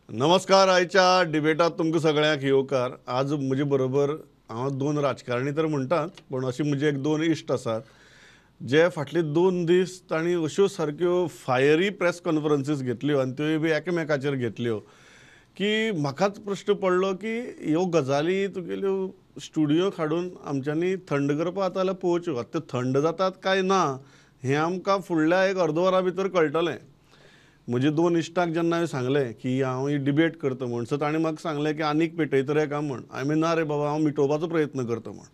नमस्कार. आयच्या डिबेटात तुमकां सगळ्यांक येवकार. आज म्हजे बरोबर हांव दोन राजकारणी तर म्हणटात, पूण अशे म्हजे एक दोन इश्ट आसात जे फाटले 2 दीस तांणी अश्यो सारक्यो फायरी प्रेस कॉन्फरन्सीस घेतल्यो आनी त्योय बी एकामेकाचेर घेतल्यो की म्हाकाच प्रश्न पडलो की ह्यो गजाली तुगेल्यो स्टुडियोक हाडून आमच्यांनी थंड करपा जाता जाल्यार पळोवच्यो. आतां त्यो थंड जातात काय ना हें आमकां फुडल्या एक अर्द वरा भितर कळटलें. म्हजे दोन इश्टांक जेन्ना हांवें सांगलें की हांव ही डिबेट करता म्हूण, सो ताणें म्हाका सांगलें की आनीक पेटयता रे काय म्हूण. हांवें ना रे बाबा, हांव मिटोवपाचो प्रयत्न करता म्हूण.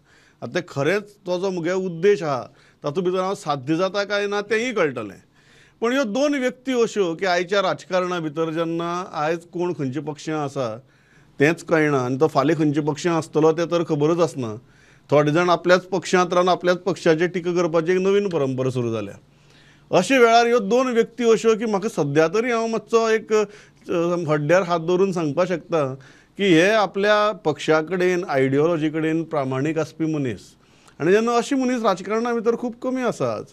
आतां तें खरेंच तो जो म्हगे उद्देश आहा तातूंत भितर हांव साध्य जाता काय ना तेंय कळटलें. पूण ह्यो दोन व्यक्ती अश्यो की आयच्या राजकारणा भितर जेन्ना आयज कोण खंयच्या पक्षां आसा तेंच कळना आनी तो फाल्यां खंयच्या पक्षां आसतलो तें तर खबरूच आसना. थोडे जाण आपल्याच पक्षांत रावन आपल्याच पक्षाची टिका करपाची एक नवीन परंपरा सुरू जाल्या. अशे वेळार ह्यो दोन व्यक्ती अश्यो की म्हाका सद्या तरी हांव मातसो एक हड्ड्यार हात दवरून सांगपाक शकता की हे आपल्या पक्षा कडेन आयडियोलॉजी कडेन प्रामाणीक आसपी मनीस. आनी जेन्ना अशी मनीस राजकारणा भितर खूब कमी आसा आज,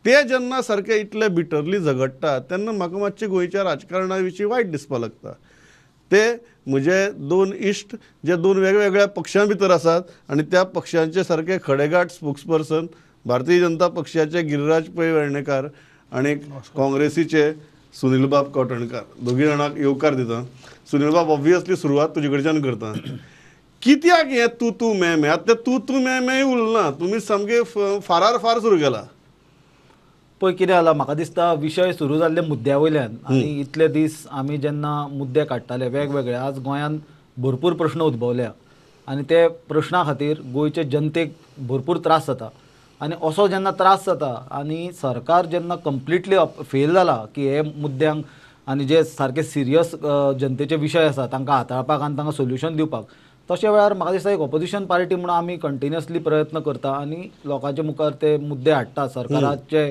ते जेन्ना सारके इतले बिटरली झगडटात तेन्ना म्हाका मातशें गोंयच्या राजकारणा विशीं वायट दिसपाक लागता. ते म्हजे दोन इश्ट जे दोन वेगवेगळ्या पक्षां भितर आसात आनी त्या पक्षांचे सारके खडेगांठ स्पोक्सपर्सन भारतीय जनता पक्षाचे गिरिराज पै वेर्णेकार आनी काँग्रेसीचे सुनीलबाब कवठणकार, दोगी जाणांक येवकार दिता. सुनीलबाब, ऑब्वियसली सुरवात तुजे कडच्यान करता. कित्याक हें तूं तूं मे मे? आतां तें तूं तूं मे मे उरना, तुमी सामके फारार फार सुरू केला. पळय कितें जाला, म्हाका दिसता विशय सुरू जाल्ले मुद्द्या वयल्यान. आनी इतले दीस आमी जेन्ना मुद्दे काडटाले वेगवेगळे, आज गोंयांत भरपूर प्रश्न उद्भवल्या आनी ते प्रश्ना खातीर गोंयचे जनतेक भरपूर त्रास जाता. आनी असो जेन्ना त्रास जाता आनी सरकार जेन्ना कंप्लिटली फेल जाला की हे मुद्द्यांक आनी जे सारके सिरियस जनतेचे विशय आसा तांकां हाताळपाक आनी तांकां सोल्युशन दिवपाक, तशे वेळार म्हाका दिसता एक ऑपोजिशन पार्टी म्हणून आमी कंटिन्युअसली प्रयत्न करता आनी लोकांच्या मुखार ते मुद्दे हाडटा, सरकाराचे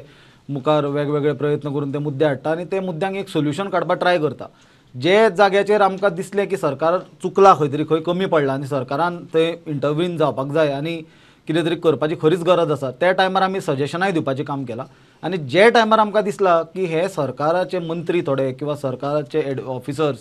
मुखार वेगवेगळे प्रयत्न करून ते मुद्दे हाडटा आनी ते मुद्द्यांक एक सोल्युशन काडपाक ट्राय करता. जे जाग्याचेर आमकां दिसलें की सरकार चुकलां, खंय तरी खंय कमी पडलां आनी सरकारान थंय इंटरवीन जावपाक जाय आनी कितें तरी करपाची खरीच गरज आसा, त्या टायमार आमी सजेशनाय दिवपाचें काम केलां. आनी जे टायमार आमकां दिसलां की हे सरकाराचे मंत्री थोडे किंवा सरकाराचे ऑफिसर्स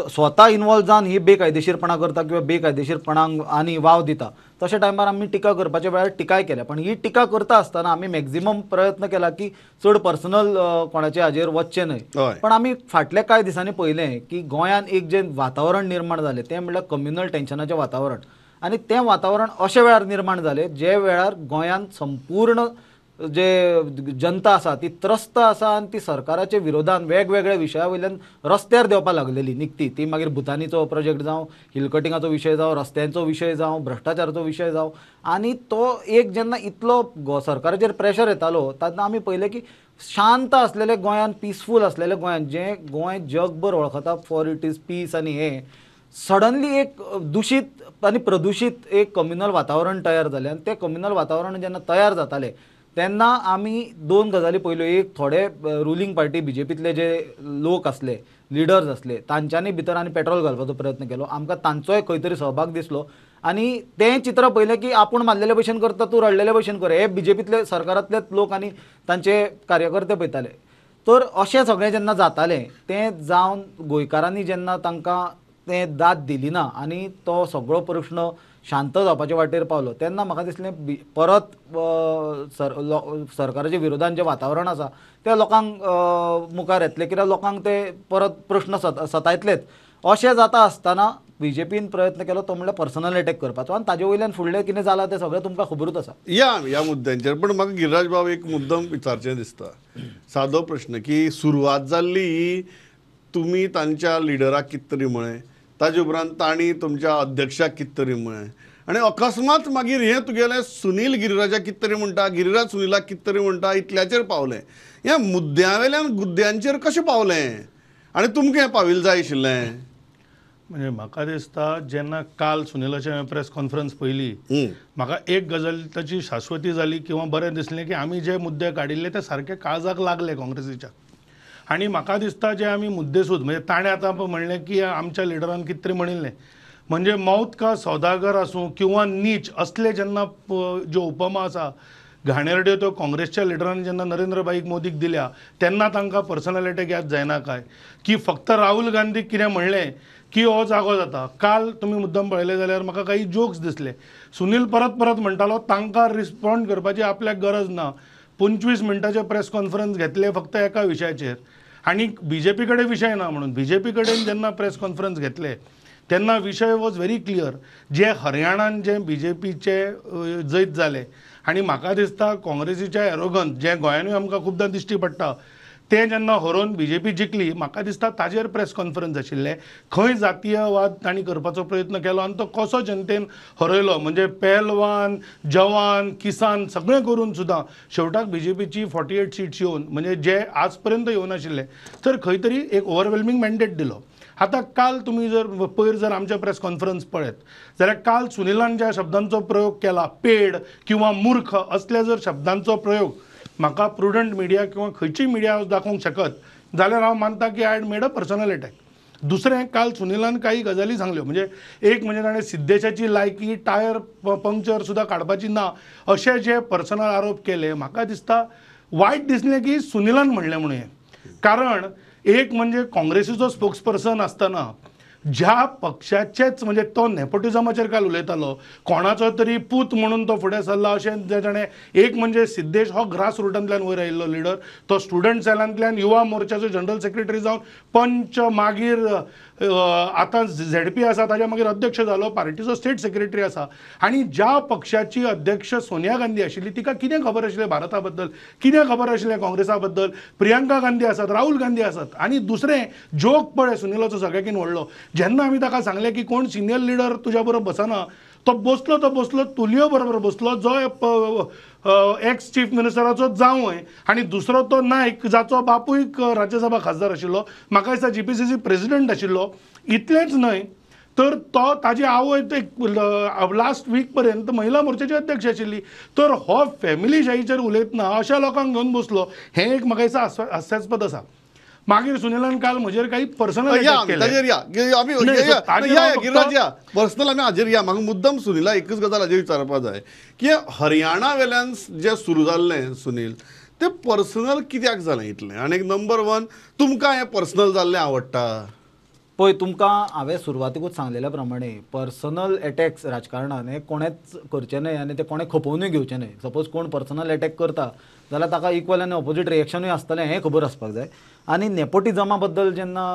स्वता इनवॉल्व जावन ही बेकायदेशीरपणां करता किंवा बेकायदेशीरपणांक आनी वाव दिता, तशे टायमार आमी टिका करपाच्या वेळार टिकाय केल्या. पण ही टिका करता आसतना आमी मॅक्झिमम प्रयत्न केला की चड पर्सनल कोणाचे हाजेर वचचें न्हय. पण आमी फाटल्या कांय दिसांनी पळयलें की गोंयांत एक जें वातावरण निर्माण जालें तें म्हणल्यार कम्युनल टेन्शनाचें वातावरण. आनी तें वातावरण अशे वेळार निर्माण जालें जे वेळार गोंयांत संपूर्ण जे जनता आसा ती त्रस्त आसा आनी ती सरकाराच्या विरोधान वेगवेगळ्या विशया वयल्यान रस्त्यार देंवपाक लागलेली निकती. ती मागीर भुतानीचो प्रोजेक्ट जावं, हिल कटिंगाचो विशय जावं, रस्त्यांचो विशय जावं, भ्रश्टाचाराचो विशय जावं. आनी तो एक जेन्ना इतलो सरकाराचेर प्रेशर येतालो तेन्ना आमी पळयलें की शांत आसलेले गोंयान, पिसफूल आसलेले गोंयान, जें गोंय जगभर वळखता फॉर it is piece, आनी हें सडनली एक दुशीत आनी प्रदुशीत एक कम्युनल वातावरण तयार जालें. आनी तें कम्युनल वातावरण जेन्ना तयार जातालें तेन्ना आमी दोन गजाली पळयल्यो. एक, थोडे रुलींग पार्टी बीजेपींतले जे लोक आसले, लिडर्स आसले, तांच्यांनी भितर आनी पेट्रोल घालपाचो प्रयत्न केलो. आमकां तांचोय खंय तरी सहभाग दिसलो आनी तें चित्र पळयलें की आपूण मारलेले भशेन करता, तूं रडलेले भशेन कर, हे बीजेपींतले सरकारांतलेच लोक आनी तांचे कार्यकर्ते पळयताले. तर अशें सगळें जेन्ना जातालें तें जावन गोंयकारांनी जेन्ना तांकां तें दाद दिली ना आनी तो सगळो प्रश्न शांत जावपाचे वाटेर पावलो तेन्ना म्हाका दिसलें परत सरकाराच्या विरोधान जें वातावरण आसा तें लोकांक मुखार येतलें, कित्याक लोकांक ते परत प्रश्न सतायतलेच. अशें जाता आसतना बीजेपीन प्रयत्न केलो तो म्हणल्यार पर्सनल एटॅक करपाचो आनी ताजे वयल्यान फुडलें कितें जालां तें सगळें तुमकां खबरूच आसा या ह्या मुद्द्यांचेर. पण म्हाका गिरिराज बाब एक मुद्दम विचारचें दिसता, सादो प्रश्न की सुरवात जाल्ली ही तुमी तांच्या लिडराक कितें तरी म्हळें, ताजे उपरांत तांणी तुमच्या अध्यक्षाक कितें तरी म्हळें, आनी अकस्मात मागीर हें तुगेलें सुनील गिरिराजाक कितें तरी म्हणटा, गिरिराज सुनीलाक कितें तरी म्हणटा, इतल्याचेर पावलें. ह्या मुद्द्या वयल्यान गुद्द्यांचेर कशें पावलें आनी तुमकां हें पाविल्लें जाय आशिल्लें? म्हणजे म्हाका दिसता जेन्ना काल सुनीलाची हांवें प्रेस कॉन्फरन्स पळयली, म्हाका एक गजाल ताची शाश्वती जाली किंवा बरें दिसलें की आमी जे मुद्दे काडिल्ले ते सारके काळजाक लागले काँग्रेसीच्या. आनी म्हाका दिसता जे आमी मुद्देसूद म्हणजे ताणें आतां म्हणलें की आमच्या लिडरान कितें तरी म्हणिल्लें, म्हणजे मौत का सौदागर आसूं किंवा नीच असले जेन्ना ज्यो उपमा आसा घाणेरड्यो त्यो काँग्रेसच्या लिडरांनी जेन्ना नरेंद्र भाईक मोदीक दिल्या तेन्ना तांकां पर्सनल अटॅक याद जायना काय की फक्त राहुल गांधीक कितें म्हणलें की हो जागो जाता. काल तुमी मुद्दम पळयलें जाल्यार म्हाका काही जोक्स दिसले. सुनील परत परत म्हणटालो तांकां रिस्पॉन्ड करपाची आपल्याक गरज ना. 25 मिनटाचे प्रेस कॉन्फरन्स घेतले फक्त एका विशयाचेर आनी बीजेपी कडेन विशय ना म्हणून. बीजेपी कडेन जेन्ना प्रेस कॉन्फरन्स घेतले तेन्ना विशय वॉज व्हेरी क्लियर. जे हरियाणान जे बीजेपीचे जैत जाले आनी म्हाका दिसता काँग्रेसीच्या एरोगन्स जे गोंयानूय आमकां खुबदां दिश्टी पडटा तें जेन्ना हरोवन बीजेपी जिखली म्हाका दिसता ताजेर प्रेस कॉन्फरन्स आशिल्लें. खंय जातीयवाद तांणी करपाचो प्रयत्न केलो आनी तो कसो जनतेन हरयलो म्हणजे पेहलवान जवान किसान सगळें करून सुद्दां शेवटाक बीजेपीची 48 सीट्स येवन म्हणजे जे आज पर्यंत येवनाशिल्ले तर खंय तरी एक ओवरवेल्मिंग मॅन्डेट दिलो. आतां काल तुमी जर पयर जर आमचे प्रेस कॉन्फरन्स पळयत जाल्यार काल सुनिलान ज्या शब्दांचो प्रयोग केला पेड किंवा मूर्ख असल्या जर शब्दांचो प्रयोग म्हाका प्रुडंट मिडिया किंवा खंयची मिडिया दाखोवंक शकत जाल्यार हांव मानता की I had made a personal attack. दुसरें काल सुनिलान काही गजाली सांगल्यो म्हणजे एक म्हणजे ताणें सिद्धेशाची लायकी टायर पंक्चर सुद्दां काडपाची ना अशे जे पर्सनल आरोप केले म्हाका दिसता वायट दिसलें की सुनिलान म्हणलें म्हणून हें. कारण एक म्हणजे काँग्रेसीचो स्पोक्स पर्सन आसतना ज्या पक्षाचेच म्हणजे तो नेपोटिजमाचेर काल उलयतालो कोणाचो तरी पूत म्हणून तो फुडें सरला अशें ताणें एक म्हणजे सिद्धेश हो ग्रास रुटांतल्यान वयर आयिल्लो लिडर तो स्टुडंट सेलांतल्यान युवा मोर्चाचो जनरल सेक्रेटरी जावन पंच मागीर आतां झेडपी आसा ताज्या मागीर अध्यक्ष जालो पार्टीचो स्टेट सेक्रेटरी आसा आनी ज्या पक्षाची अध्यक्ष सोनिया गांधी आशिल्ली तिका कितें खबर आशिल्लें भारता बद्दल कितें खबर आशिल्लें काँग्रेसा बद्दल. प्रियंका गांधी आसात राहुल गांधी आसात. आनी दुसरें जोक पळय सुनिलाचो सगळ्याकीन व्हडलो जेन्ना आमी ताका सांगलें की कोण सिनियर लिडर तुज्या बरोबर बसना तो बसलो तो बसलो तुलियो बरोबर बसलो जो एक्स चीफ मिनिस्टराचो जावंय आनी दुसरो तो नायक जाचो बापूय राज्यसभा खासदार आशिल्लो म्हाका दिसता जीपीसीसी प्रेसिडेंट आशिल्लो. इतलेंच न्हय तर तो ताजी आवय एक लास्ट वीक पर्यंत महिला मोर्चाची अध्यक्ष आशिल्ली. तर हो फॅमिली शाहीचेर उलयतना अशा लोकांक घेवन बसलो हें एक म्हाका दिसता हास्यास्पद आसा. मागीर सुनिलान काल म्हजेर काही पर्सनल पर्सनल आमी हाजेर या. म्हाका मुद्दम सुनिला एकच गजाल हाजेर विचारपा जाय की हरियाणा वेल्यान जें सुरू जाल्लें सुनील तें पर्सनल कित्याक जालें इतलें आनी एक नंबर 1 तुमकां हें पर्सनल जाल्लें आवडटा? पळय तुमकां हांवें सुरवातीकूच सांगलेल्या प्रमाणे पर्सनल एटॅक्स राजकारणान हें कोणेंच करचें न्हय आनी तें कोणें खपोवनूय घेवचें न्हय. सपोज कोण पर्सनल एटॅक करता जाल्यार ताका इक्वल आनी ऑपोजीट रिएक्शनूय आसतलें हें खबर आसपाक जाय. आनी नेपोटिजमा बद्दल जेन्ना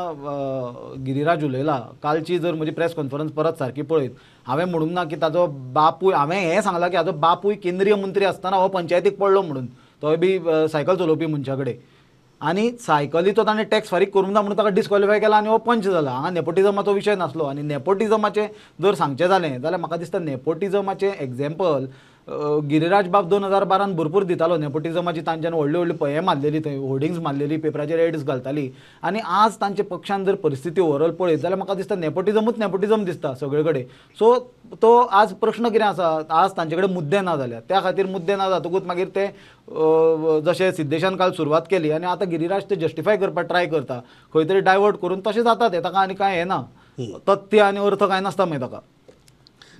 गिरिराज उलयला कालची जर म्हजी प्रेस कॉन्फरन्स परत सारकी पळयत हांवें म्हणूंक ना की ताजो बापूय हांवें हें सांगलां की हाजो बापूय केंद्रीय मंत्री आसतना हो पंचायतीक पडलो म्हणून तोय बी सायकल चलोवपी मनशा कडेन आनी सायकलीचो ताणें टॅक्स फारीक करूंक ना म्हणून ताका डिस्क्वॉलिफाय केला आनी हो पंच जाला. हांगा नेपोटिजमाचो विशय नासलो. आनी नेपोटिजमाचें जर सांगचें जालें जाल्यार म्हाका दिसता नेपोटिजमाचें एग्जाम्पल गिरिराज बाब 2012 भरपूर दितालो. नेपोटिजमाची तांच्यान व्हडली व्हडली हें मारलेली थंय होर्डिंग्स मारलेली पेपराचेर एड्स घालताली आनी आज तांच्या पक्षान जर परिस्थिती ओवरऑल पळयत जाल्यार म्हाका दिसता नेपोटिजमूच नेपोटिजम दिसता सगळे कडेन. सो तो आज प्रश्न कितें आसा आज तांचे कडेन मुद्दे ना जाल्या त्या खातीर मुद्दे ना जातकूच मागीर ते जशें सिद्धेशान काल सुरवात केली आनी आतां गिरिराज ते जस्टिफाय करपाक ट्राय करता खंय तरी डायवर्ट करून तशें जाता तें ताका आनी कांय हें ना तथ्य आनी अर्थ कांय नासता मागीर ताका.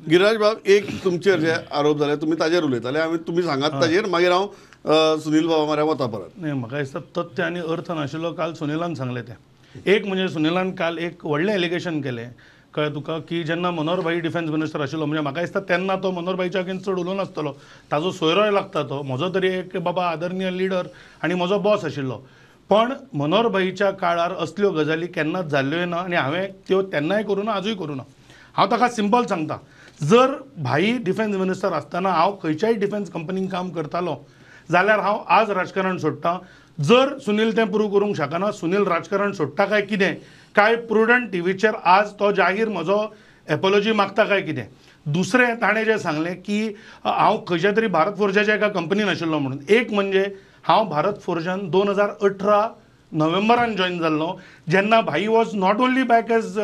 गिरिराज बाब एक तुमचेर जे आरोप जाले तुमी ताजेर उलयताले आमी तुमी सांगात ताजेर मागीर हांव सुनील बाबा म्हऱ्या वता परत. न्हय म्हाका दिसता तथ्य आनी अर्थ नाशिल्लो काल सुनिलान सांगलें तें. एक म्हणजे सुनिलान काल एक व्हडलें एलिगेशन केलें कळ्ळें तुका की जेन्ना मनोहर भाई डिफेन्स मिनिस्टर आशिल्लो म्हणजे म्हाका दिसता तेन्ना तो मनोहर भाईच्या अगेन्स्ट चड उलोवं नासतलो ताजो सोयरोय लागता तो म्हजो तरी एक बाबा आदरणीय लिडर आनी म्हजो बॉस आशिल्लो पण मनोहर भाईच्या काळार असल्यो गजाली केन्नाच जाल्ल्योय ना आनी हांवें त्यो तेन्नाय करूं ना आजूय करूं ना. हांव ताका सिंपल सांगता जर भाई डिफेन्स मिनिस्टर आसतना हांव खंयच्याय डिफेन्स कंपनीन काम करतालो जाल्यार हांव आज राजकारण सोडटा. जर सुनील तें प्रूव करूंक शकना सुनील राजकारण सोडटा काय कितें काय प्रुडंट टीव्हीचेर आज तो जाहीर म्हजो एपोलॉजी मागता काय कितें. दुसरें ताणें जें सांगलें की हांव खंयच्या तरी भारत फोर्जाच्या एका कंपनीन आशिल्लो म्हणून एक म्हणजे हांव भारत फोर्जान 2018 नोव्हेंबरान जॉईन जाल्लो जेन्ना भाई was not only back as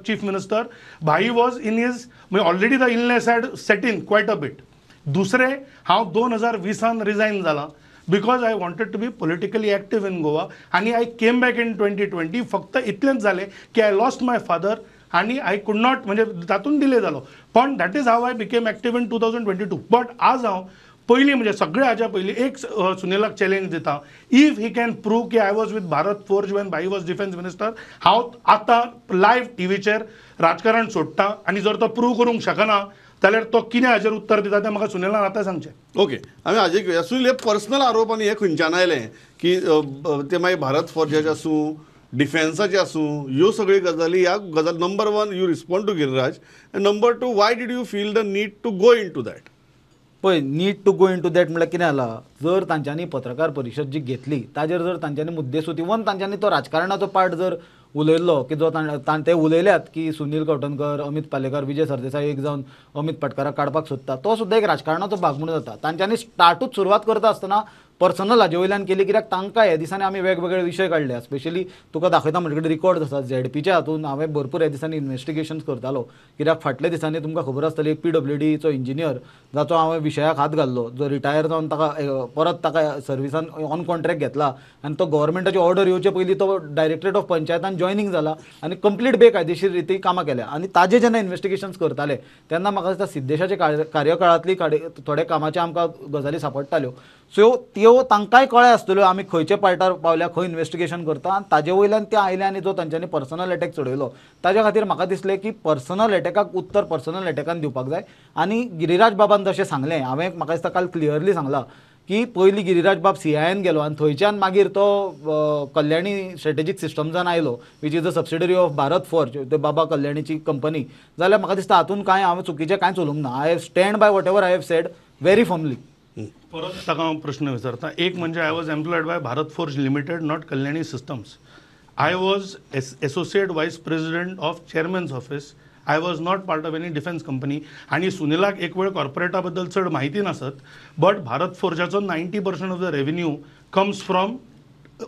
chief minister भाई वॉज इन his म्हणजे already the illness had set in quite a bit. दुसरें हांव 2020 रिजायन जाला because I wanted to be politically active in Goa आनी I came back in 2020. फक्त इतलेंच जालें की I lost my father आनी I could not म्हणजे तातूंत डिले जालो पण that is how I became active in 2022. But आज हांव पयलीं म्हणजे सगळ्या हाज्या पयलीं एक सुनिलाक चॅलेंज दिता, if he can prove की I was with Bharat Forge when Bhai was defence minister, हांव आतां लायव्ह टिवीचेर राजकारण सोडटा आनी जर तो प्रूव करूंक शकना जाल्यार तो कितें हाजेर उत्तर दिता तें म्हाका सुनिलान आतां सांगचें. ओके, आमी हाजेर घेवया. सुनील, हे पर्सनल आरोप आनी हे खंयच्यान आयले की ते मागीर भारत फोर्जाचे आसूं, डिफेन्साचे आसूं, ह्यो सगळ्यो गजाली, ह्या गजाल number one you respond to Giriraj आनी number two why did you feel the need to go into that? पळय, need to go into that म्हणल्यार कितें जालां, जर तांच्यांनी पत्रकार परिशद जी घेतली ताजेर जर तांच्यांनी मुद्देसुती वन तांच्यांनी तो राजकारणाचो पार्ट जर उलयल्लो की जो ते उलयल्यात की सुनील कवठणकर, अमित पालेकर, विजय सरदेसाय एक जावन अमित पाटकाराक काडपाक सोदता, तो सुद्दां एक राजकारणाचो भाग म्हणून जाता. तांच्यांनी स्टार्टूच सुरवात करता आसतना पर्सनल हाजे वयल्यान केली, कित्याक तांकां ह्या दिसांनी आमी वेगवेगळे विशय काडले. स्पेशली तुका दाखयता म्हजे कडेन रिकॉर्ड्स आसात झेडपीच्या हातून हांवें भरपूर ह्या दिसांनी इन्वेस्टिगेशन्स करतालो, कित्याक फाटल्या दिसांनी तुमकां खबर आसतली एक PWDचो इंजिनियर जाचो हांवें विशयाक हात घाल्लो, जो रिटायर जावन ताका परत ताका सर्विसान ऑन कॉन्ट्रॅक्ट घेतला आनी तो गव्हर्मेंटाची ऑर्डर येवचे पयलीं तो डायरेक्टरेट ऑफ पंचायतान जॉयनींग जाला आनी कंप्लीट बेकायदेशीर रिती कामां केल्या. आनी ताजे जेन्ना इन्वेस्टिगेशन्स करताले तेन्ना म्हाका दिसता सिद्धेशाच्या कार्यकाळांतली थोडे कामाचे आमकां गजाली सांपडटाल्यो. सो त्यो तांकांय कळ्ळें आसतल्यो आमी खंयचे पार्टार पावल्या, खंय इन्वेस्टिगेशन करता, आनी ताजे वयल्यान ते आयले आनी जो तांच्यांनी पर्सनल एटॅक चडयलो ताज्या खातीर म्हाका दिसलें की पर्सनल एटॅकाक उत्तर पर्सनल एटॅकान दिवपाक जाय. आनी गिरिराज बाबान जशें सांगलें, हांवें म्हाका दिसता काल क्लियरली सांगलां की पयलीं गिरिराज बाब CIN गेलो आनी थंयच्यान मागीर तो कल्याणी स्ट्रेटेजीक सिस्टम्सान आयलो, which is a subsidiary of Bharat Forge, ते बाबा कल्याणीची कंपनी. जाल्यार म्हाका दिसता हातूंत कांय हांवें चुकीचें कांयच उलोवंक ना. I stand by whatever I have said very firmly. परत ताका हांव प्रश्न विचारता. एक म्हणजे I was employed by Bharat Forge Limited, not Kalyani Systems. I was associate vice president of chairman's office. I was not part of any defence company. आनी सुनिलाक एक वेळ कॉर्पोरेटा बद्दल चड म्हायती नासत, but Bharat फोर्जाचो 90% of the revenue comes from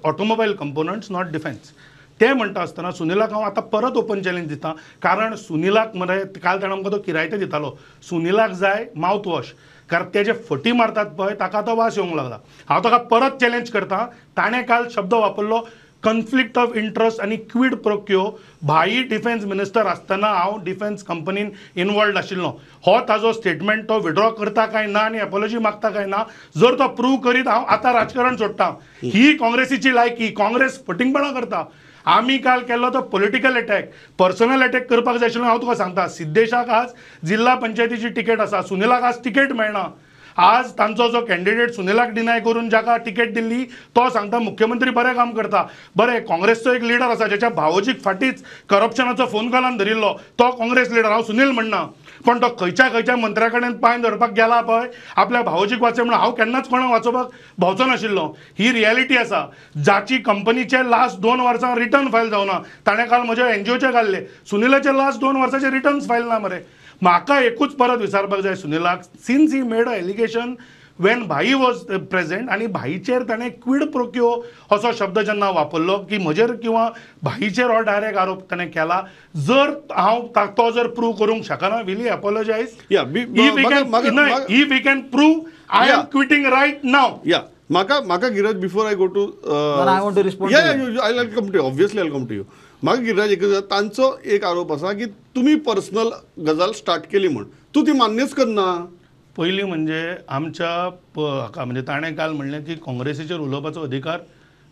automobile components, not defence. ते म्हणटा आसतना सुनिलाक हांव आतां परत ओपन चॅलेंज दिता, कारण सुनिलाक मरे काल ताणें आमकां तो किरायते दितालो, सुनिलाक जाय मावथ वॉश, कारण ते जे फटी मारतात पळय ताका आतां वास येवंक लागला. हांव ताका परत चॅलेंज करता, ताणें काल शब्द वापरलो कन्फ्लिक्ट ऑफ इंट्रस्ट आनी क्विड प्रोक्यो. भाई डिफेन्स मिनिस्टर आसतना हांव डिफेन्स कंपनीन इनवॉल्ड आशिल्लो, हो ताजो स्टेटमेंट तो विड्रॉ करता काय ना आनी एपोलॉजी मागता काय ना, जर तो प्रूव करीत हांव आतां राजकारण सोडटा. ही काँग्रेसीची लायकी, काँग्रेस फटींगपणां करता. आमी काल केल्लो तो पॉलिटिकल अटॅक, पर्सनल अटॅक करपाक जाय आशिल्लो. हांव तुका सांगता, सिद्धेशाक आज जिल्हा पंचायतीची तिकेट आसा, सुनिलाक आज तिकेट मेळना. आज तांचो जो कॅन्डिडेट सुनिलाक डिनाय करून जाका तिकेट दिल्ली तो सांगता मुख्यमंत्री बरें काम करता. बरें, काँग्रेसचो एक लिडर आसा ज्याच्या भावोजीक फाटीच करप्शनाचो फोन कॉलान धरिल्लो, तो काँग्रेस लिडर, हांव सुनील म्हणना, पण तो खंयच्या खंयच्या मंत्र्या कडेन पांय धरपाक गेला पळय आपल्या भावोजीक वाचय म्हणून. हांव केन्नाच कोणाक वाचोवपाक भोंवचो नाशिल्लो. ही रियलिटी आसा. जाची कंपनीचे लास्ट 2 वर्सां रिटर्न फायल जावना, ताणें काल म्हज्या एनजीओचे घाल्ले, सुनिलाचे लास्ट 2 वर्साचे रिटर्न्स फायल ना मरे. म्हाका एकूच परत विचारपाक जाय सुनिलाक, since he made a allegation when Bhai was present आनी भाईचेर ताणें क्विड प्रोक्यो असो शब्द जेन्ना वापरलो की म्हजेर किंवा भाईचेर हो डायरेक्ट आरोप ताणें केला, जर हांव तो जर प्रूव करूंक शकना, will he apologise? If he can prove, I am quitting right now. या म्हाका म्हाका Giraj, before I go to I want to respond. Yeah I will come to you, obviously I will come to you. म्हाका गिरिराज एक तांचो एक आरोप आसा की तुमी पर्सनल गजाल स्टार्ट केली म्हूण, तूं ती मान्यच करना. पयलीं म्हणजे आमच्या हाका म्हणजे ताणें काल म्हणलें की काँग्रेसीचेर उलोवपाचो अधिकार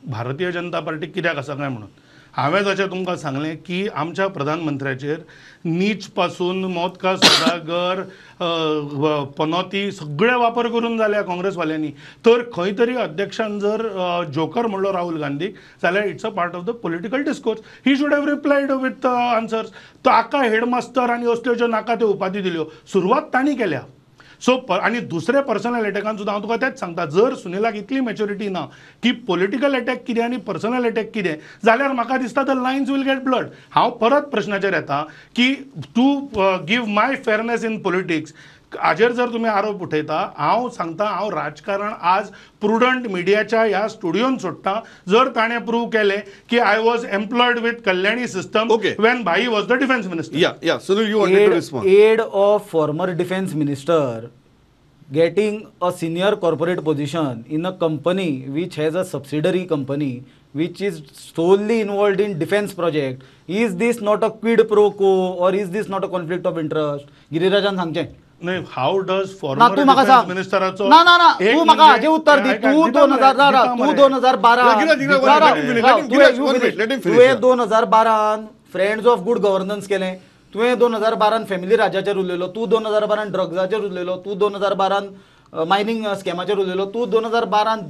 भारतीय जनता पार्टी कित्याक आसा काय म्हणून. हांवें जशें तुमकां सांगलें की आमच्या प्रधानमंत्र्याचेर नीच पासून मौत का सौदागर, पनोती सगळे वापर करून जाल्या काँग्रेसवाल्यांनी. तर खंय तरी अध्यक्षान जर जोकर म्हणलो राहुल गांधीक जाल्यार it's a part of the political discourse, he should have replied with answers. ताका हेडमास्तर आनी असल्यो ज्यो नाका त्यो उपाधी दिल्यो, सुरवात तांणी केल्या. सो आनी दुसरे पर्सनल एटॅकान सुद्दां हांव तुका तेंच सांगता, जर सुनिलाक इतली मॅच्युरिटी ना की पॉलिटिकल एटॅक कितें आनी पर्सनल एटॅक कितें, जाल्यार म्हाका दिसता the lines will get blurred. हांव परत प्रश्नाचेर येता की to give my fairness in politics हाजेर जर तुमी आरोप उठयता, हांव सांगता हांव राजकारण आज प्रुडंट मिडियाच्या ह्या स्टुडियोन सोडटा. जर ताणें प्रूव केलें की I was employed with Kalyani system when Bhai was the defence minister. Yeah yeah Sunil, you wanted to respond. Aide of former defence minister getting a senior corporate position in a company which has a subsidiary company which is solely involved in defense project, is this not a quid pro quo or is this not a conflict of interest? Girirajan सांगचें. नाही, how does former defence मिनिस्टराचो ना ना ना तू म्हाका हाजें उत्तर दी. तूं 2012 तुवें 2012 फ्रेंड्स ऑफ गुड गव्हर्नन्स केलें, तुवें 2012 फॅमिली राजाचेर उलयलो, तूं 2012 ड्रग्साचेर उलयलो, तूं 2012 मायनींग स्कॅमाचेर उलयलो, तूं 2012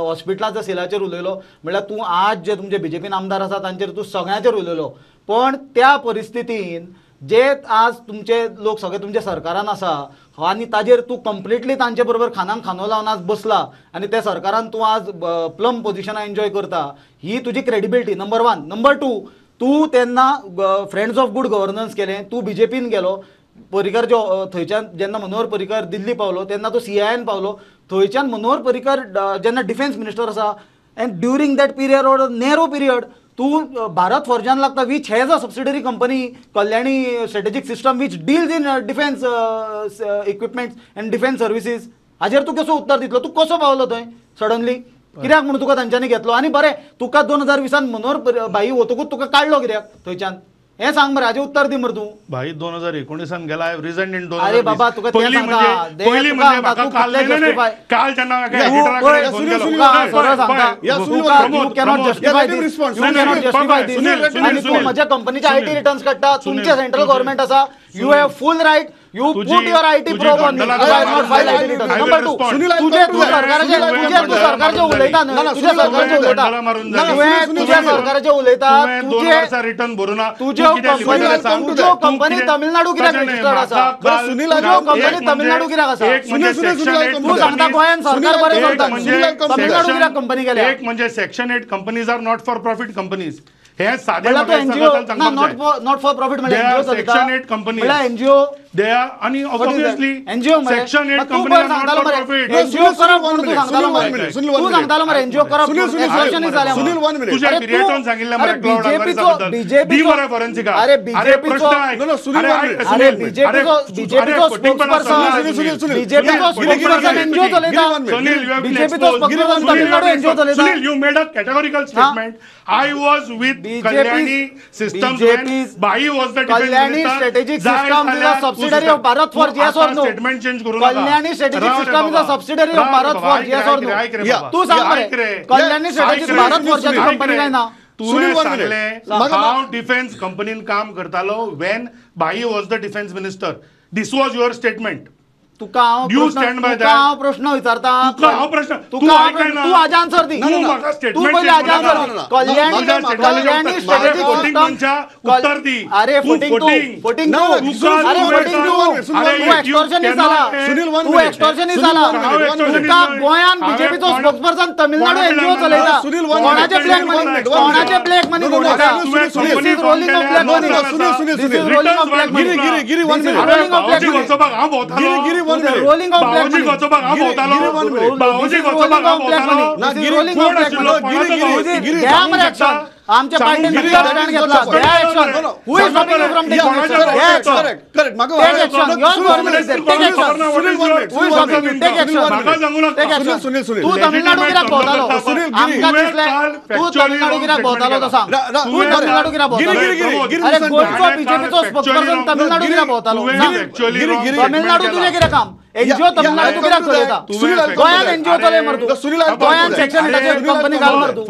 हॉस्पिटलाच्या सेलाचेर उलयलो. म्हणल्यार तूं आज जे तुमचे बीजेपीन आमदार आसा तांचेर तूं सगळ्यांचेर उलयलो. पण त्या परिस्थितीन जे आज तुमचे लोक सगळे तुमच्या सरकारान आसा आनी ताजेर तूं कंप्लिटली तांचे बरोबर खानाक खांदो लावन आज बसला आनी त्या सरकारान तूं आज प्लम पोजिशनां एन्जॉय करता, ही तुजी क्रेडिबिलिटी नंबर 1. नंबर 2, तूं तेन्ना फ्रेंड्स ऑफ गुड गव्हर्नन्स केलें, तूं बीजेपीन गेलो, पर्रीकर जो थंयच्यान जेन्ना मनोहर पर्रीकर दिल्ली पावलो तेन्ना तो सीआयएन पावलो, थंयच्यान मनोहर पर्रीकर जेन्ना डिफेन्स मिनिस्टर आसा and during that period or narrow period तूं भारत फॉर्जान लागता which has a subsidiary company Kalyani strategic system which deals in defence equipments and defence services. हाजेर तूं कसो उत्तर दितलो? तूं कसो पावलो थंय सडनली? कित्याक म्हणून तुका तांच्यांनी घेतलो? आनी बरें तुका 2020 मनोहर भाई वतकूच तुका काडलो कित्याक थंयच्यान? हें सांग मरे, हाजें उत्तर दी मरे तूं. भाई 2019 गेला, I resign in 2020. अरे बाबा तुका तें सांगता, पयलीं म्हणजे म्हाका काल काल जेन्ना सरळ सांगता, you cannot justify this, you cannot justify this. आनी तूं म्हज्या कंपनीचे IT returns काडटा, तुमचें सेंट्रल गव्हर्मेंट आसा, you have full right, you put your IT probe on me. I have not file IT return. Number 2, तुजे तूं सरकाराचे तुजे तूं सरकाराचे उलयता न्हय, तुज्या सरकाराचे उलयता, तुवें तुज्या सरकाराचे उलयता, तुजे रिटर्न भरूना, तुज्यो कंपनी तमिळनाडू कित्याक रजिस्टर्ड आसा? तुज्यो कंपनी तमिळनाडू कित्याक आसा? तूं सांगता गोंयान सरकार बरें चलता, तमिळनाडू कित्याक कंपनी गेल्या? एक म्हणजे section 8 companies are not for profit companies. हे साधे not for profit म्हणजे section 8 company NGO They are आणि obviously NGO section 8 company are not for profit. NGO करप म्हणून तूं सांगतालो मरे, तूं सांगतालो मरे एनजीओ करप एक्सटॉर्शन जालें. सुनील 1 मिनिट, तुझ्या पिरियडान सांगिल्लें मरे क्लाउड बीजेपीचो बीजेपीचो मरे फॉरेन्सिका. अरे बीजेपीचो अरे बीजेपीचो बीजेपीचो स्पोक्सपर्सन बीजेपीचो स्पोक्सपर्सन एनजीओ चलयता, बीजेपीचो स्पोक्सपर्सन तमिळनाडू एनजीओ चलयता. Sunil, you made a categorical statement. I was with Kalyani systems when Bhai was the defence Kalyani strategic system is a subsidiary of Bharat Forge, yes or no? Statement change करू नका. Kalyani strategic system is a subsidiary of Bharat Forge, yes or no? तूं सांग मरे, Kalyani strategic Bharat फॉर्जाची company काय ना? तुवें सांगलें हांव डिफेन्स कंपनीन काम करतालो when Bhai was the defence minister. This was your statement. तुका हांव प्रश्न विचारता, तूं हाजें आन्सर दी, तूं पयलीं हाजें आन्सर दी. कल्याणी कल्याणी स्ट्रॅटेजिक सिस्टम उत्तर दी. अरे फटींग तूं, फटींग तूं, अरे फटींग तूं, तूं एक्सटॉर्शनिस्ट जाला, तूं एक्सटॉर्शनिस्ट जाला. तुका गोंयान बीजेपीचो स्पोक्सपर्सन तमिळनाडू एनजीओ चलयता, कोणाचे ब्लॅक मनी, कोणाचे ब्लॅक मनी उडयता? This is rolling of black money, this is rolling of black money, this is rolling of black money. Rolling of black money. आमच्या पार्टीन स्टँड घेतला. Who is stopping you from taking action? Correct. Take action. Your government is there. Take action. Who is stopping you? Take action. Take action. तूं तमिळनाडू कित्याक भोंवतालो? आमकां दिसलें तूं तमिळनाडू कित्याक भोंवतालो तो सांग. तूं तमिळनाडू कित्याक भोंवतालो? अरे गोंयचो बीजेपीचो स्पोक्सपर्सन तमिळनाडू कित्याक भोंवतालो? तमिळनाडू तुजें कितें काम? एनजीओ तमिळनाडू कित्याक चलयता? गोंयान एनजीओ चलय मरे तूं. गोंयान सेक्शन 8 कंपनी घाल मरे तूं.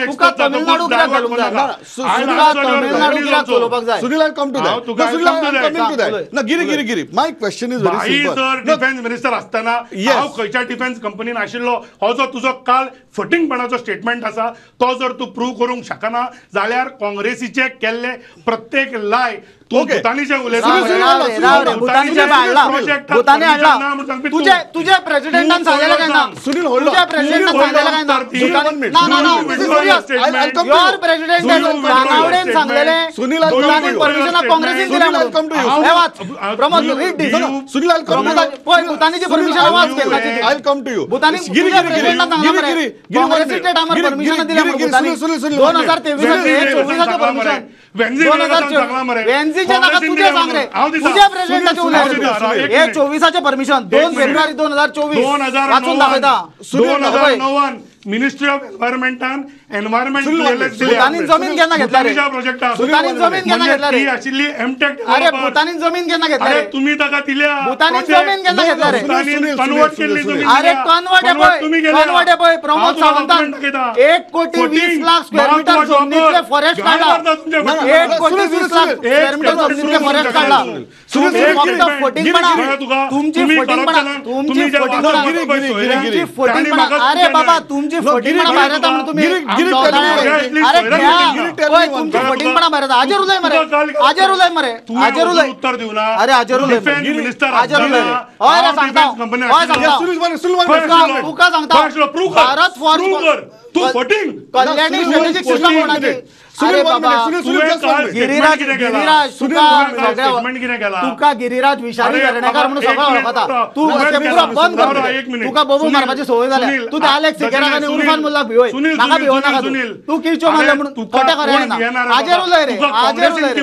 तुका तमिळनाडू कित्याक घालूंक जाय? तुका तमिळनाडू कित्याक चलोवपाक जाय? Sunil, I come to that. Sunil, I coming to that. ना Giri Giri Giri, my question is very simple. जर डिफेन्स मिनिस्टर आसतना हांव खंयच्या डिफेन्स कंपनीन आशिल्लो हो जो तुजो काल फटींगपणाचो स्टेटमेंट आसा तो जर तूं प्रूव करूंक शकना जाल्यार काँग्रेसीचे केल्ले प्रत्येक लाय तूं भूतानीचे उलयता. तुझ्या प्रेसिडेंटान सांगलें काय ना? तुझ्या प्रेसिडेंटान सांगलें काय ना? ना ना ना, your president रानावडेन सांगलेलें भूतानीन परमिशन काँग्रेसीन दिलें म्हणून. हें वाच प्रमोद, रीड this. Pramod पळय, भूतानीची परमिशन वाच केन्नाची ती. भूतानी तुझ्या प्रेसिडेंटान सांगलां मरे काँग्रेसीच्या टायमार परमिशन दिलें म्हणून भूतानी 2023 24 परमिशन 2024 वेन्झीचे नाका तुझे सांग रे, तुझ्या प्रेसिडेंटाचे उलय. हे 24 परमिशन 2 फेब्रुवारी 2024 वाचून दाखयता. 2009 मिनिस्ट्री ऑफ एन्व्हायरमेंटान एनवायरमेंट भूतानीन जमीन केन्ना घेतला रे? भूतानीन जमीन केन्ना घेतला रे? आशिल्ली एमटेक. अरे भूतानीन जमीन केन्ना घेतला रे? तुम्ही ताका दिल्या. भूतानीन जमीन केन्ना घेतला रे? कन्वर्ट केल्ली जमीन. अरे कन्वर्ट पळय, कन्वर्ट पळय प्रमोद सावंतान 1,20,00,000 स्क्वेअर मीटर जमनीतले फॉरेस्ट काडला. 1,20,00,000 स्क्वेअर मीटर जमनीतले फॉरेस्ट काडला. तुमची फटींगपणा, तुमची फटींगपणा, तुमची फटींगपणा. अरे बाबा तुमची फटींगपणा भायर येता म्हणून तुम्ही अरे तुमची फटींगपणा भायर येता. आजेर उलय मरे, आजेर उलय मरे, आजेर उलय. उत्तर दिवना. अरे आजेर उलय, आजेर उलय. हय रे सांगता, हय सांगता, तुका सांगता. Bharat Forge Kalyani Strategic System कोणाची? अरे बाबा गिरिराज, गिरिराज तुका गिरिराज विषारी वेर्णेकर म्हणून सगळं वळखता. तूं पुरा बंद कर, तुका बोबो मारपाची संवय जाल्या. तूं त्या आलेक्स सिकेराक आनी उर्फान मुल्लाक भिवय, म्हाका भिवो नाका. तूं किळच्यो मारले म्हणून खोटें खरें ना. आजेर उलय रे, आजेर उलय रे.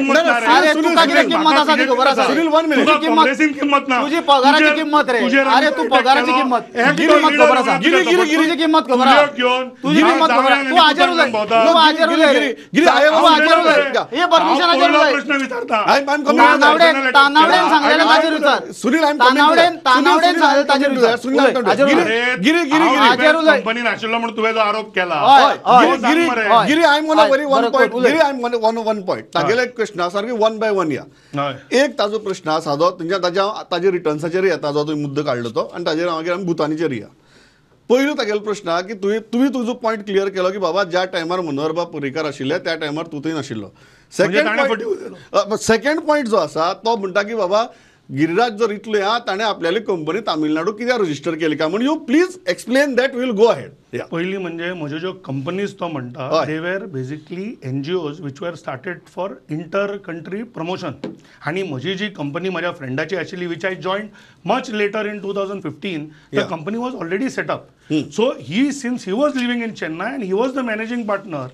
अरे तुका कितें किंमत आसा ती खबर आसा. तुजी पगाराची किंमत रे. अरे तूं पगाराची किंमत, किंमत खबर आसा. तुजी किंमत खबर आसा, तुजी किंमत खबर आसा. तूं आजेर उलय, तूं आजेर उलय रे. आरोप केला. तागेले क्वेश्चना सारखे वन बाय वन या. एक ताजो प्रश्न आसा जो तुमच्या ताज्या ताजे रिटर्न्साचेर येता, जो तुवें मुद्दो काडलो तो, आनी ताजेर मागीर आमी भुतानीचेर या. पयलो तागेलो प्रश्न आहा की तुवें तुजो पॉयंट क्लियर केलो की बाबा ज्या टायमार मनोहर बाब पर्रीकार आशिल्ले त्या टायमार तूं थंय नाशिल्लो. सेकंड पॉयंट जो आसा तो म्हणटा की बाबा गिरिराज जर इतलो आहा ताणें आपल्याली कंपनी तामिळनाडू कित्याक रजिस्टर केली काय म्हण. You please explain that, will go ahead. पयलीं म्हणजे म्हज्यो ज्यो कंपनीज तो म्हणटा they were basically NGOs which were started for inter country promotion. आनी म्हजी जी कंपनी म्हज्या फ्रेंडाची आशिल्ली which I joined much later in 2015, the company was already set up. So he since he was living in Chennai and he was the managing partner,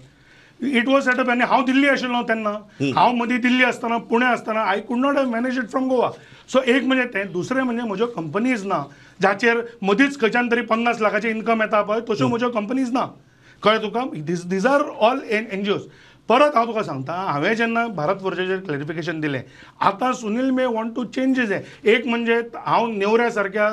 it was set up. आनी हांव दिल्ली आशिल्लो तेन्ना, हांव मदीं दिल्ली आसतना पुणे आसतना I could not have manage it from Goa. So एक म्हणजे तें. दुसरें म्हणजे म्हज्यो कंपनीज ना जाचेर मदींच खंयच्यान तरी 50 लाखाचें इन्कम येता पळय, तश्यो म्हज्यो कंपनीज ना. कळ्ळें तुका? These are all NGOs. परत हांव तुका सांगता, हांवें जेन्ना भारत फोर्जाचेर क्लॅरिफिकेशन दिलें, आतां Sunil may want to change his. एक म्हणजे हांव नेवऱ्या सारक्या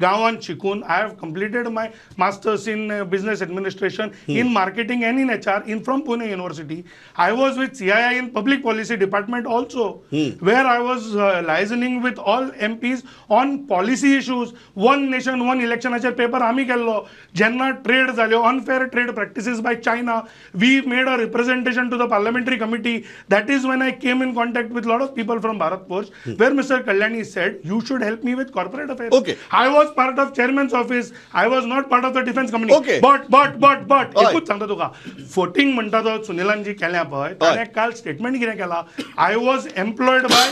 गांवांत शिकून I have completed my masters in business administration in marketing and in HR in from Pune University. I was with CII in public policy department also, where I was liaisoning with all MPs on policy issues. One nation one इलेक्शनाचेर paper आमी केल्लो. जेन्ना trade जाल्यो, unfair trade practices by China, we made a representation to the parliamentary committee. That is when I came in contact with lot of people from Bharat Forge, where Mr. Kalyani said, you should help me with corporate affairs. Okay. I was part of chairman's office. I was not part of the defense company. Okay. But, एकूच सांगता तुका, फोटिंग म्हणटा तो सुनीलान जी केल्या पळय, ताणें काल स्टेटमेंट कितें केला, I was employed by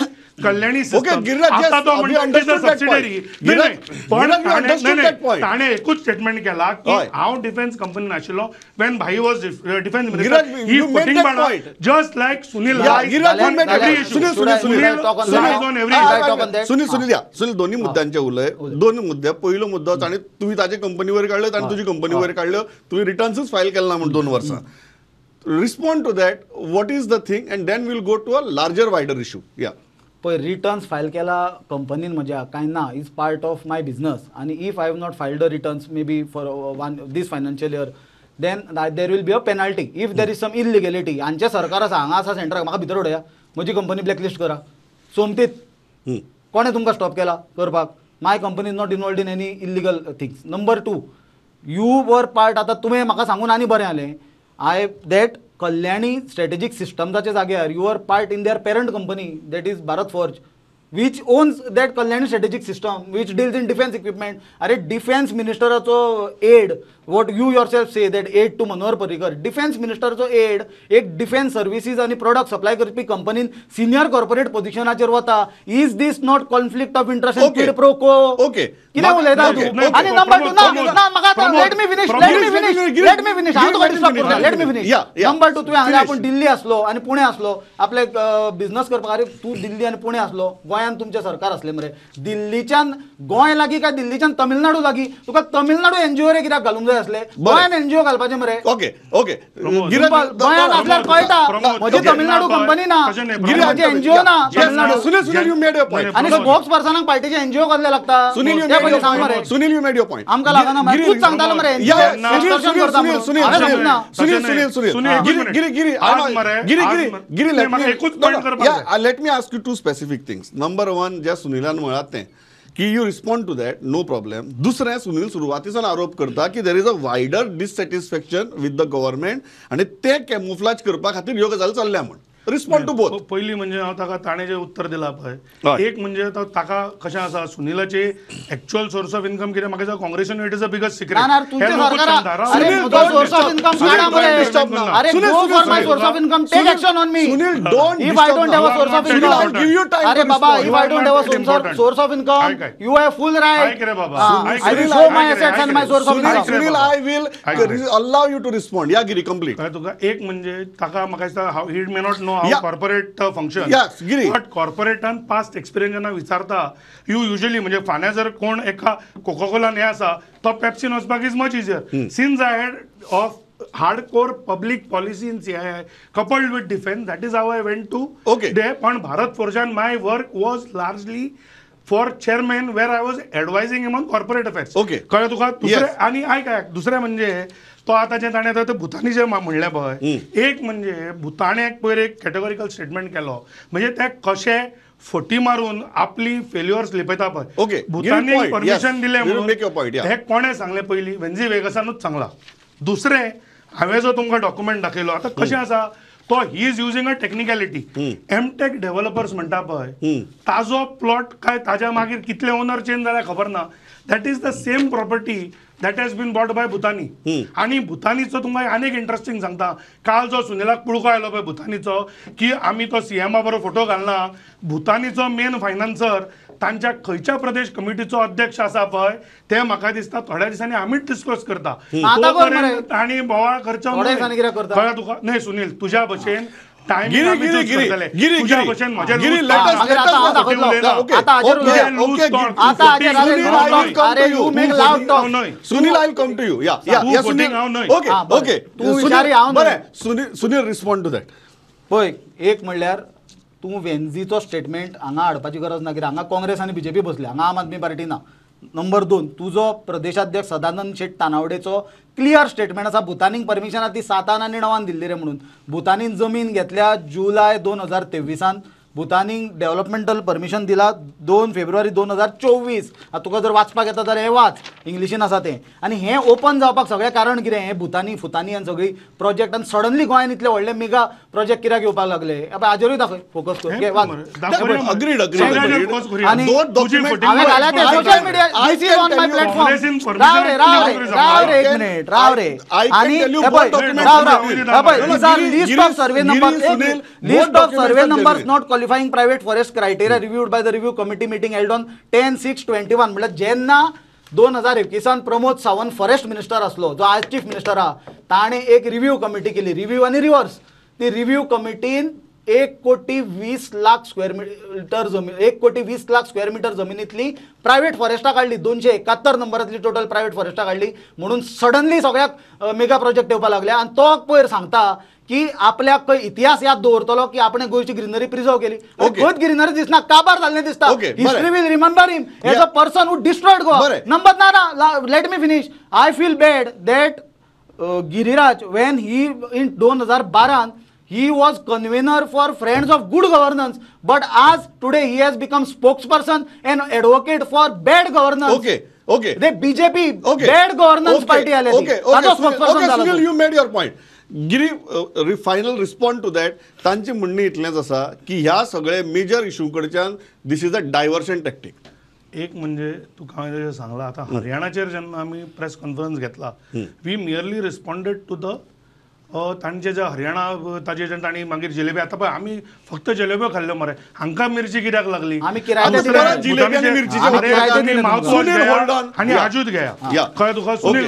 Kalyani System. आता तो म्हणटा सबसिडरी. पण ताणें एकूच स्टेटमेंट केला की हांव डिफेन्स कंपनी नाशिल्लो when bhai was defence minister. He putting just like Sunil Sunil Sunil या सुनील दोन्ही मुद्द्यांचे उलय. दोन मुद्दे. पयलो मुद्दो ताणें तुवें ताजे कंपनी वयर काडल्यो, ताणें तुजी कंपनी वयर काडल्यो, तुवें रिटर्न्सूच फायल केले ना म्हूण 2 वर्सां. Respond to that, what is the thing, and then we'll go to a larger wider issue. या पळय, रिटर्न्स फायल केला कंपनीन म्हज्या कांय ना, is part of my business. आनी if I have not filed the returns may be for one this financial year, then there will be a penalty if there is some illegality. हांचें सरकार आसा हांगा आसा सेंटराक, म्हाका भितर उडया, म्हजी कंपनी ब्लॅकलिस्ट करा सोमतीत. कोणें तुमकां स्टॉप केला करपाक? My company is not involved in any illegal things. Number 2, you were part. आतां तुवें म्हाका सांगून आनी बरें जालें, I that Kalyani strategic सिस्टम्साच्या जाग्यार you are part in their parent company, that is Bharat Forge, which owns that Kalyani Strategic System, which deals in defense equipment. Are defense ministeracho aide, what you yourself say that aide to Manohar Parrikar, defense ministeracho aide एक defense services आणि product supply करपी कंपनीन senior corporate positionाचेर वता. Is this not conflict of interest and quid pro quo? Okay. कितें उलयता तूं? आनी number 2, ना ना म्हाका आतां let me finish, let me finish, let me finish. हांव तुका डिस्टर्ब करना. Let me finish. Number 2, तुवें हांगा आपूण दिल्ली आसलो आनी पुणे आसलो आपले बिझनस करपाक. अरे तूं दिल्ली आनी पुणे आसलो, गोंयांत गोंयांत तुमचें सरकार आसलें मरे. दिल्लीच्यान गोंय लागीं काय दिल्लीच्यान तमिळनाडू लागीं? तुका तमिळनाडू एनजीओ रे कित्याक घालूंक जाय आसले? गोंयान एनजीओ घालपाचें मरे. ओके ओके, गोंयांत आसल्यार कळटा म्हजी तमिळनाडू कंपनी ना, म्हजी एनजीओ ना Tamil Nadu. Sunil, you made your point. आनी स्पोक्स पर्सनाक पार्टीचे एनजीओ कसले लागता? Sunil, you Sunil, you made your point. आमकां लागना मरे, तूच सांगतालो मरे. Sunil Sunil Sunil Sunil Giri Giri Giri Giri Giri, let me ask you two specific things. Number one, ज्या सुनीलान म्हळां तें की you respond to that, no problem. दुसरें, सुनील सुरवातीसान आरोप करता की there is a wider dissatisfaction with the government आनी तें कॅमोफ्लाज करपा खातीर ह्यो गजाली चल्ल्या म्हण. Respond to both. पयलीं म्हणजे हांव ताका ताणें जें उत्तर दिलां पळय, एक म्हणजे ताका कशें आसा सुनीलाचे एक्चुअल सोर्स ऑफ इन्कम कितें म्हाका दिसता काँग्रेसीन it is a biggest secret. Sunil, I will allow you to respond. Yeah Giri, complete. तुका एक म्हणजे ताका म्हाका दिसता he may not know how corporate function. But कॉर्पोरेटान past experience जेन्ना विचारता you usually म्हणजे फाल्यां जर कोण एका कोकाकोलान हें आसा तो पेप्सीन वचपाक is much easier. Since I had of hardcore public policy in CII coupled with defense, that is how I went to there. पण Bharat फोर्जान my work was largely for chairman where I was advising him on corporate affairs. कळ्ळें तुका? दुसरें आनी आयक आयक, दुसरें म्हणजे तो आतां जें ताणें आतां भुतानी जें म्हणलें पळय, एक म्हणजे भुताण्याक पयर एक कॅटेगॉरिकल स्टेटमेंट केलो म्हणजे ते कशे फटी मारून आपली फेल्युअर्स लिपयता पळय. भुतानी परमिशन दिलें म्हणून हें कोणें सांगलें पयलीं? वेन्झी वेगसानूच सांगलां. दुसरें, हांवें जो तुमकां डॉक्युमेंट दाखयलो आतां कशें आसा तो he is using a technicality. M Tech developers म्हणटा पळय ताजो प्लॉट काय ताज्या मागीर कितले ओनर चेंज जाल्या खबर ना. That is the same property that has been bought by Bhutani. आनी भुतानीचो तुमकां आनीक इंट्रस्टींग सांगता, काल जो सुनीलाक पुळको आयलो पळय भुतानीचो की आमी तो सीएमा बरोबर फोटो घालना, भुतानीचो मेन फायनान्सर तांच्या खंयच्या प्रदेश कमिटीचो अध्यक्ष आसा पळय ते म्हाका दिसता थोड्या दिसांनी आमीच डिस्कस करता. तांणी बोवाळ करचो कळ्ळें तुका? न्हय सुनील, तुज्या भशेन पळय, एक म्हणल्यार तूं वेन्झीचो स्टेटमेंट हांगा हाडपाची गरज ना, कित्याक हांगा काँग्रेस आनी बीजेपी बसले, हांगा आम आदमी पार्टी ना. नंबर 2, तुजो प्रदेशाध्यक्ष सदानंद शेट तानावडेचो क्लियर स्टेटमेंट आसा, भुतानीक परमिशन ती 7 आनी 9 दिल्ली रे म्हणून. भुतानीन जमीन घेतल्या जुलय 2023 भुतानीक डेव्हलपमेंटल परमिशन दिला 2 फेब्रुवारी 2024. आतां तुका जर वाचपाक येता जाल्यार हें वाच, इंग्लिशीन आसा तें. आनी हें ओपन जावपाक सगळें कारण कितें, हें भुतानी फुतानी आनी सगळी प्रोजेक्ट. आनी सडनली गोंयान इतले व्हडले मेगा प्रोजेक्ट कित्याक येवपाक लागले? हाजेरूय दाखय, फोकस कर. हांवें घाल्या तें social media, this is on my platform. राव रे, राव रे, राव रे, एक मिनीट, राव रे. आनी राव राव, these are list of survey numbers, list of survey numbers not qualifying private forest criteria reviewed by the review committee meeting held on 10/6/21. म्हळ्यार जेन्ना 2021 Pramod Sawant forest minister आसलो, जो आज चीफ मिनिस्टर आहा, ताणें एक रिव्यू कमिटी केली, रिव्यू आनी रिवर्स. ती रिव्यू कमिटीन 1,20,00,000 स्क्वेअर मिटर जमीन, 1,20,00,000 स्क्वेअर मिटर जमिनीतली प्रायव्हेट फॉरेस्टां काडली, 271 नंबरांतली टोटल प्रायव्हेट फॉरेस्टां काडली. म्हणून सडनली सगळ्याक मेगा प्रोजेक्ट येवपाक लागले. आनी तो पयर सांगता की आपल्याक खंय इतिहास याद दवरतलो की आपणे गोंयची ग्रिनरी प्रिजर्व केली. खंयच ग्रिनरी दिसना, काबार जाल्लें दिसता. History will remember him as a person who destroyed Goa. Number ना ना, let me finish. I feel bad that Giriraj when he in 2012 he was convener for Friends of Good Governance, but as today he has become spokesperson and advocate for bad governance. Okay, okay. The BJP, okay, bad governance party. Okay, okay, okay, Sunil, you made your point. Giri, final respond to that. तांची म्हणणी इतलेंच आसा की ह्या सगळे major issue कडच्यान this is a diversion tactic. एक म्हणजे तुका हांवें जशें सांगलां, आतां हरियाणाचेर जेन्ना आमी प्रेस कॉन्फरन्स घेतला, we merely responded to the तांचे जे हरियाणा ताजे तांणी मागीर जिलेबी आतां पळय आमी फक्त जिलेब्यो खाल्ल्यो मरे, हांकां मिरची कित्याक लागली? आनी आजूत घेया, कळ्ळें तुका? सुनील,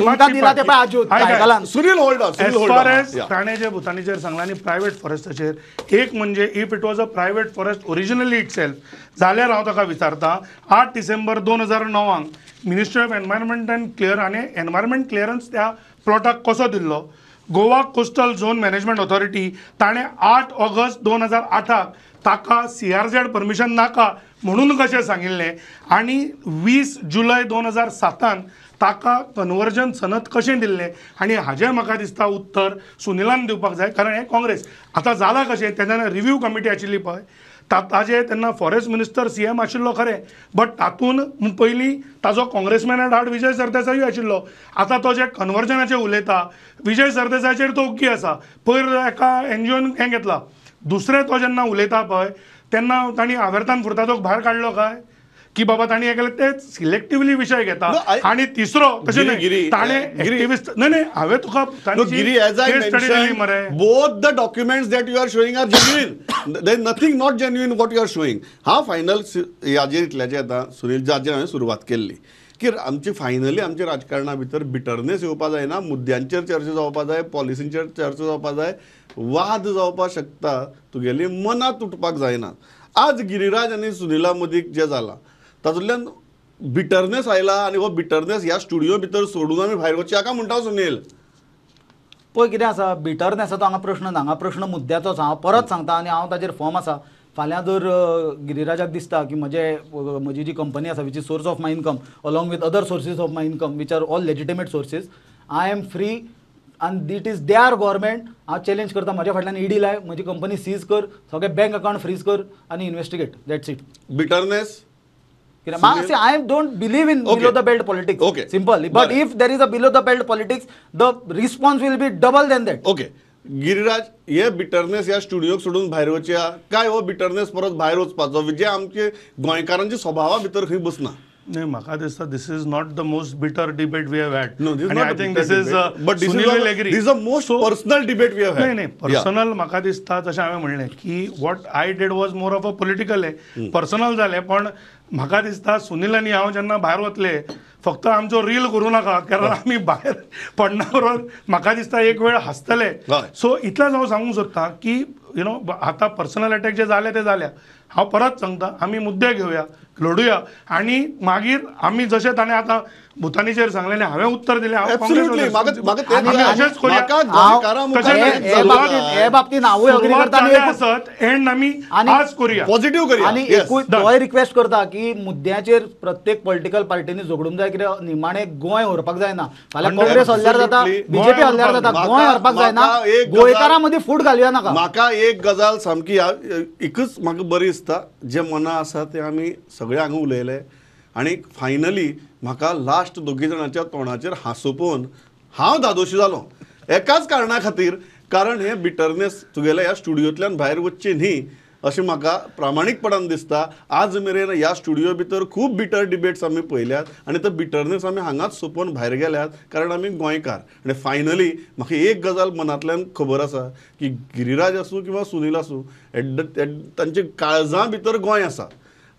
एज फार एज ताणें जे भुतानीचेर सांगलां आनी प्रायवेट फॉरेस्टाचेर, एक म्हणजे if it was a private forest originally itself जाल्यार हांव ताका विचारता 8 डिसेंबर 2009 ministry of environment and clear आनी एनवायरमेंट क्लियरन्स त्या प्लॉटाक कसो दिल्लो? Goa coastal zone management authority ताणें 8 ऑगस्ट 2008 ताका CRZ permission नाका म्हणून कशें सांगिल्लें आनी 20 जुलय 2007 ताका कन्वर्जन सनद कशें दिल्लें? आनी हाजें म्हाका दिसता उत्तर सुनिलान दिवपाक जाय, कारण हें काँग्रेस आतां जालां कशें तेन्ना रिव्यू कमिटी आशिल्ली पळय ताजे तेन्ना फॉरेस्ट मिनिस्टर CM आशिल्लो खरें, बट तातूंत पयलीं ताजो काँग्रेसमॅना आड विजय सरदेसायूय आशिल्लो. आतां तो जे कन्वर्जनाचेर उलयता विजय सरदेसायाचेर तो ओग्गी आसा, पयर एका NGOन हें घेतला. दुसरें तो जेन्ना उलयता पळय तेन्ना तांणी आवेर्तान फुर्तादोक भायर काडलो काय की बाबा तांणी हें केलें, ते सिलेक्टिवली विशय घेता. आनी तिसरो तशें न्हय ताणें एक्टिविस्ट न्हय न्हय हांवें तुका मरे both the documents that you are showing are genuine, there is nothing not genuine what you are showing. हांव फायनल हाजेर इतल्याचें येता सुनील, जाचेर हांवें सुरवात केल्ली की आमची फायनली आमच्या राजकारणा भितर बिटरनेस येवपा जायना, मुद्द्यांचेर चर्चा जावपा जाय, पॉलिसींचेर चर्चा जावपा जाय, वाद जावपाक शकता, तुगेली मनां तुटपाक जायना. आज गिरिराज आनी सुनिला मदीं जें जालां तातूंतल्यान बिटरनेस आयला आनी हो बिटरनेस ह्या स्टुडियो भितर सोडून आमी भायर वचया काय म्हणटा सुनील? पळय कितें आसा, बिटरनेसाचो हांगा प्रश्न ना, हांगा प्रश्न मुद्द्याचोच. हांव परत सांगता आनी हांव ताजेर फॉर्म आसा. फाल्यां जर गिरिराजाक दिसता की म्हजी जी कंपनी आसा which is source of my income along with other sources of my income which are all legitimate sources, I am free and it is their government. हांव चॅलेंज करता, म्हज्या फाटल्यान ED लाय, म्हजी कंपनी सीज कर, सगळे bank account fridge कर आनी investigate. That's it. Bitterness I don't believe in below the belt politics. Okay. Simple. But if there is a below the belt politics, the response will be double than that. Okay. Giriraj, हे bitterness ह्या स्टुडियोक सोडून भायर वचया काय हो bitterness परत भायर वचपाचो जे आमचे गोंयकारांच्या स्वभावा भितर खंय बसना? न्हय, म्हाका दिसता this is not the most bitter debate we have had. No, I think this is but this is the most personal debate we have had. न्हय न्हय, पर्सनल म्हाका दिसता जशें हांवें म्हणलें की what I did was more of a political हें, personal जालें. पण म्हाका दिसता सुनील आनी हांव जेन्ना भायर वतले फक्त आमचो रील करूं नाका, कारण आमी भायर पडना बरोबर म्हाका दिसता एक वेळ हांसतले. सो इतलेंच हांव सांगूंक सोदतां की you know आतां पर्सनल अटॅक जे जाले ते जाल्या. हांव परत सांगता आमी मुद्दे घेवया, लढुया आनी मागीर आमी जशें ताणें आतां भुतानीचेर सांगलें आनी हांवें उत्तर दिलें, अशेंच करुया. आसत एंड आमी आज करुया, पॉझिटिव्ह करुया. आनी एकूय तोय रिक्वेस्ट करता की मुद्द्याचेर प्रत्येक पॉलिटिकल पार्टीनी झगडूंक जाय, कित्याक निमाणें गोंय व्हरपाक जायना. फाल्यां काँग्रेस हल्ल्यार जाता, बीजेपी हल्ल्यार जाता, गोंय व्हरपाक जायना. गोंयकारां मदीं फूट घालया नाका. म्हाका एक गजाल सामकी एकच म्हाका बरी दिसता, जे मना आसा ते आमी सगळे हांगा उलयले आनी फायनली म्हाका लास्ट दोगी जाणांच्या तोंडाचेर हांसो पळोवन हांव धादोशी जालो एकाच कारणा खातीर, कारण हें बिटरनेस तुगेल्या ह्या स्टुडियोंतल्यान भायर वचचें न्ही अशें म्हाका प्रामाणीकपणान दिसता. आज मेरेन ह्या स्टुडियो भितर खूब बिटर डिबेट्स आमी पळयल्यात आनी तो बिटरनेस आमी हांगाच सोंपोवन भायर गेल्यात, कारण आमी गोंयकार. आनी फायनली म्हाका एक गजाल मनांतल्यान खबर आसा की गिरिराज आसूं किंवा सुनील आसूं, तांच्या काळजां भितर गोंय आसा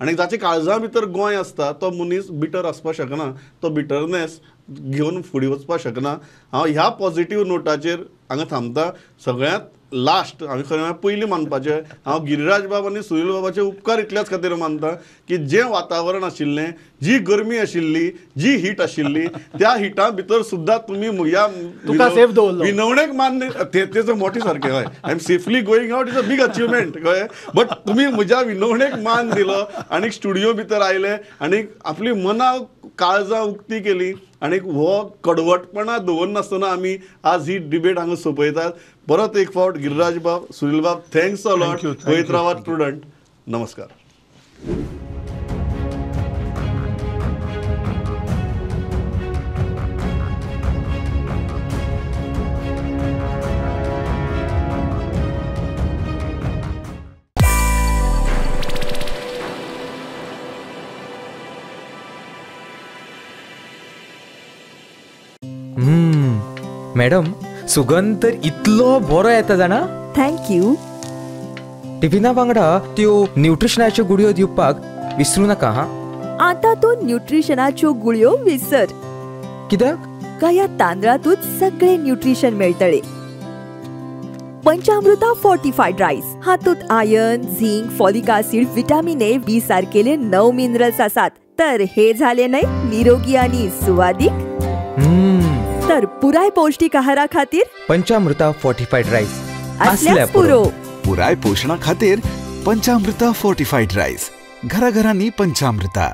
आनी जाचे काळजां भितर गोंय आसता तो मनीस बिटर आसपाक शकना, तो बिटरनेस घेवन फुडें वचपाक शकना. हांव ह्या पॉझिटिव्ह नोटाचेर हांगा थांबता. सगळ्यांत लास्ट हांवें खरें म्हळ्यार पयलीं मानपाचें, हांव गिरिराज बाब आनी सुनील बाबाचे उपकार इतल्याच खातीर मानता की जें वातावरण आशिल्लें, जी गरमी आशिल्ली, जी हीट आशिल्ली, त्या हिटा भितर सुद्दां तुमी म्हज्या विनवणेक मान्य तेचो मोठे सारकें. हय, I am safely going out is a big achievement. कळ्ळें, बट तुमी म्हज्या विनवणेक मान दिलो आनी स्टुडियो भितर आयले आनी आपली मनां काळजां उक्ती केली आनी हो कडवटपणा दवरनासतना आमी आज ही डिबेट हांगा सोंपयतात. परत एक फावट गिरिराज बाब, सुनील बाब, thanks a lot. पळयत रावात प्रुडंट. नमस्कार. मॅडम, सुगंध तर इतलो बरो येता जाणा. Thank you. टिफिना वांगडा त्यो न्यूट्रिशनाच्यो गुळयो दिवपाक विसरू नाका. हा, आता तूं न्यूट्रिशनाच्यो गुळयो विसर. कित्याक? ह्या तांदळातूच सगळे न्यूट्रिशन मेळटले. पंचामृता फोर्टिफाईड राईस हातूंत iron, zinc, folic acid, vitamin A, B सारकेले 9 minerals आसात. तर हे झाले न्हय निरोगी आणि सुवादीक. तर पुराय पौष्टिक आहारा खातीर पंचामृता फोर्टिफाईड राईस असल्याच पुरो. पुराय पोषणा खातीर पंचामृता फोर्टिफाईड राईस. घराघरांनी पंचामृता.